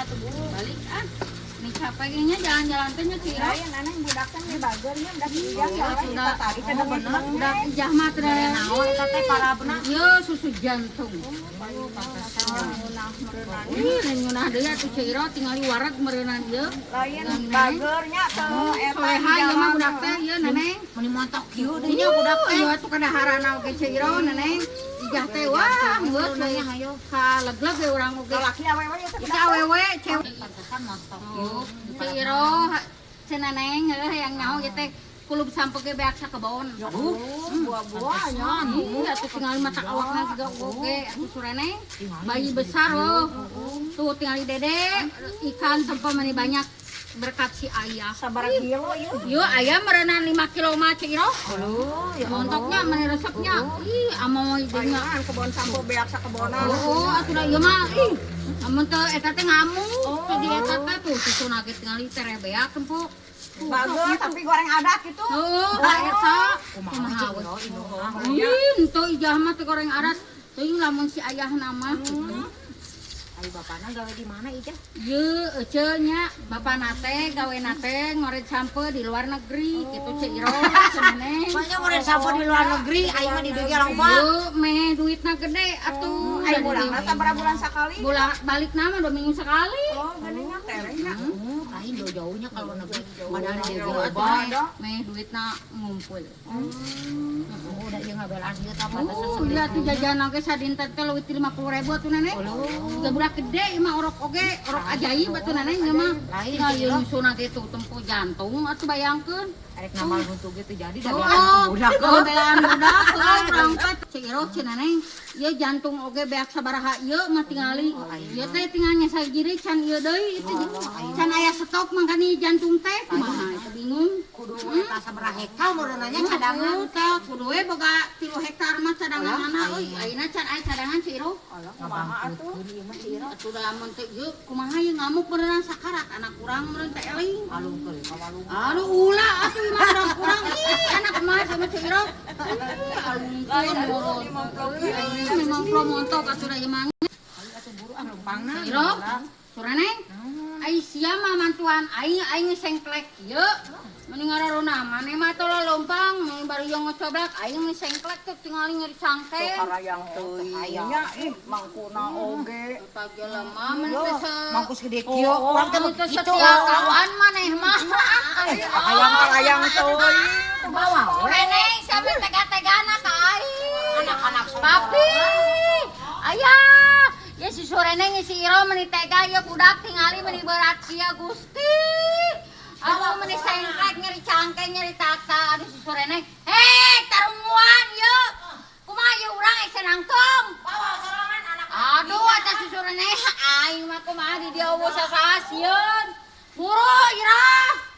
atuh, Bu. Balik ah. Nih capek nya jalan-jalan teh nya, Ciro. Lain aneh budak kan di bagernya udah ijah soalnya Sudah. kita tadi kan Bener. Budak ijah mah teh. Naon eta teh parabna? Ieu susu jantung. Ih, ngeunah deui atuh, Ciro, tingali wareg meureunan ieu. Lain bagernya teu eta. Soleha ieu mah budak teh ieu, Neneng. Meni montok kieu deui nya budak teh. Ieu atuh kadaharana oge, Ciro, Neneng. Ijah teh wah geus we Hayo. Kalegleg we urang oge. Lalaki awewe ya teh? Itu awewe, cewek. Pantesan montok kieu. Oh, Ciro, cenah Neneng heuh yang nyaho ieu teh kulub sampe ge beak sakebon. Buah-buahnya. Iya, atuh tingali mata awakna juga oge atuh sureneng. Bayi besar loh. Tuh tingali dede ikan tempo mani banyak berkat si ayah. Sabaraha kilo ieu? Yo ayah meureunan 5 kilo mah, Ciro. Aduh, ya Allah. Montoknya mani resepnya. Ih, amoy deui nya. Ayaan kebon sampo beak sakebonan. Oh, atuh da ieu mah ih. Amun teu eta teh ngamuk. Teu di eta teh tuh susuna ge tingali tereh beak tempo. Bager tapi goreng adat gitu. Heeh, eta. Kumaha Kumaha Ciro we? indungna? Ih, henteu ijah mah teu goreng aras. Teuing lamun si ayahna mah gitu. Ayo bapana gawe di mana ijah? Ye, ece nya bapana teh gawena teh ngoret sampe di luar negeri gitu, Ceu Iro, cenah. Banyak ngoret sampo di luar negeri, aing mah di dieu loba. Ye, meh duitna gede atuh. Ayo bulangna sabaraha bulan sakali? Bolak balik nama 2 minggu sekali. Oh, geuningan terehnya. Lain jauh-jauhnya kalau negeri, padahal di dieu Atuh loba. meh, meh duitna ngumpul. Oh, udah ieu ngabelaan ieu tah pantesan. Oh, iya tuh jajan oge sadinten teh leuwih ti 50.000 atuh, Nenek. Tiga budak gede ieu mah orok oge, orok ajaib atuh, Nenek, ieu mah. Lain, Nah, ieu Ciro. nyusuna ge tuh tempo jantung atuh bayangkeun. Arek namal huntu ge teu jadi da Oh, belaan budak. oh, belaan budak, heuh urang teh Ceu Iro, cenah Neng. Ieu jantung oge beak sabaraha ieu mah tingali. Ieu teh tinggal nyesa jiri can ieu deui itu can aya stok mangkani jantung teh kumaha itu bingung. Kudu eta sabaraha hektar meureunanya cadangan. Cadangan teh kudu we boga 3 hektar mah cadangan euy. Ayeuna can aya cadangan, Ceu Iro. Kumaha atuh? Ngabangkutkeun ieu mah, Ceu Iro. Atuh da lamun teh ieu kumaha ieu ngamuk beneran sakarat anak urang meureun teh eling. Alungkeun ka walung. Aduh ulah atuh ieu mah anak urang ih anak kumaha sama Ceu Iro. Ih alungkeun meureun. Ih memang pro montok atuh da ieu mah. Ayo atuh buru ah leumpangna. Ceu Iro, Sureneng. Ai sia mah mantuan aing aing sengklek ieu. Mending ngararona maneh mah tolo lompang, mending baru yang ngocoblak aing mah sengklek tuh tingali nyeri cangkeng. Karayang teuing nya ih mangkuna oge. Eta jelema mah teh Mangkus gede kieu urang teh Teu kitu. setia kawan maneh mah. Hayang karayang teuing. Bawa we. Neneng sampe tega-tegana ka aing. Anak-anak Papi. Ayah, ya si Sureneng si Iro meni tega ya budak tingali meni berat kieu Gusti. Aduh meni sengklek nyeri cangkeng nyeri tata aduh si Sureneng. Hei, tarunguan ye. Kumaha ye urang ese nangtong. Bawa sorangan anak. Aduh, eta si Sureneng aing mah kumaha di dieu eueuh sasieun. Buru Ira.